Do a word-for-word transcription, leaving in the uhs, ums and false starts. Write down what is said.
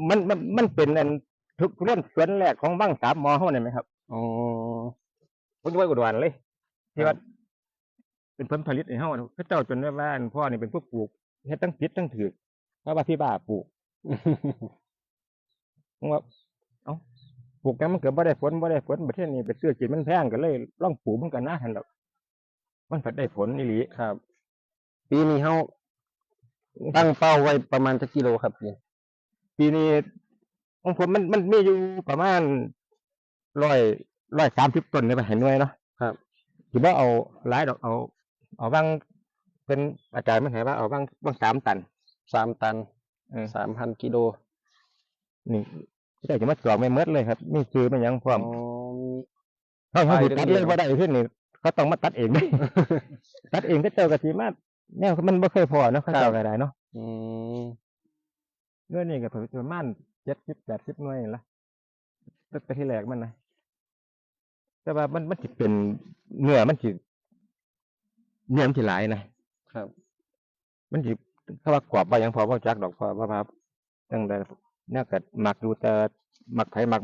มันมันมันเป็นอันทุทุเรียนสวนแรกของวังสามหมอเฮานี่แหมครับ อ๋อ ผมอยู่วัดอุดรเลย ที่ว่า ครับ เป็นผลผลิตให้เฮาน่ะ เขาเจ้าจนว่าอันพ่อนี่เป็นผู้ปลูก เฮ็ดทั้งผิดทั้งถูก เพราะว่าพี่บ้าปลูก ผมว่า เอ้า ปลูกหยังมันก็บ่ได้ผล บ่ได้ผล ประเทศนี้ไปซื้อกินมันแพง ก็เลยลองปลูกมันกันนะ หั่นดอก มันผัดได้ผลอีหลี ครับ ปีนี้เฮาตั้งเป้าไว้ประมาณจักกิโลครับพี่ ปีนี้ของผมมัน มันมีอยู่ประมาณร้อย ร้อยสามสิบต้นนี่ไปให้หน่วยเนาะ ครับ สิบ่เอาหลายดอก เอา เอาบาง เป็นอาจารย์มันให้ว่าเอาบาง บางสามตัน สามตัน เออ สามพันกิโล นี่ เจ้าจะมาจองไว้หมดเลยครับ มีชื่อมีหยังพร้อม อ๋อ มี เขาเขาสิ ไป ตัด เรื่ เล อย ยๆ บ่ได้เพิ่นนี่ เขาต้องมาตัดเอง ตัดเองเขาเจ้าก็สิมา แนวมันบ่เคยพอเนาะ เขา ครับ เจ้าก็ได้เนาะ อืม เงินนี่ก็ประมาณเจ็ดสิบแปดสิบหน่วยนี่ละ ตั้งแต่ที่แรกมันนะ แต่ว่ามัน มันสิเป็นเนื้อมันสิ เนื้อมันสิหลายนะ ครับ มันสิ เขาว่ากรอบว่าหยังพอบ่จักดอก พอว่า ว่าจั่งใด แนวก็มักอยู่ แต่มักไผมัก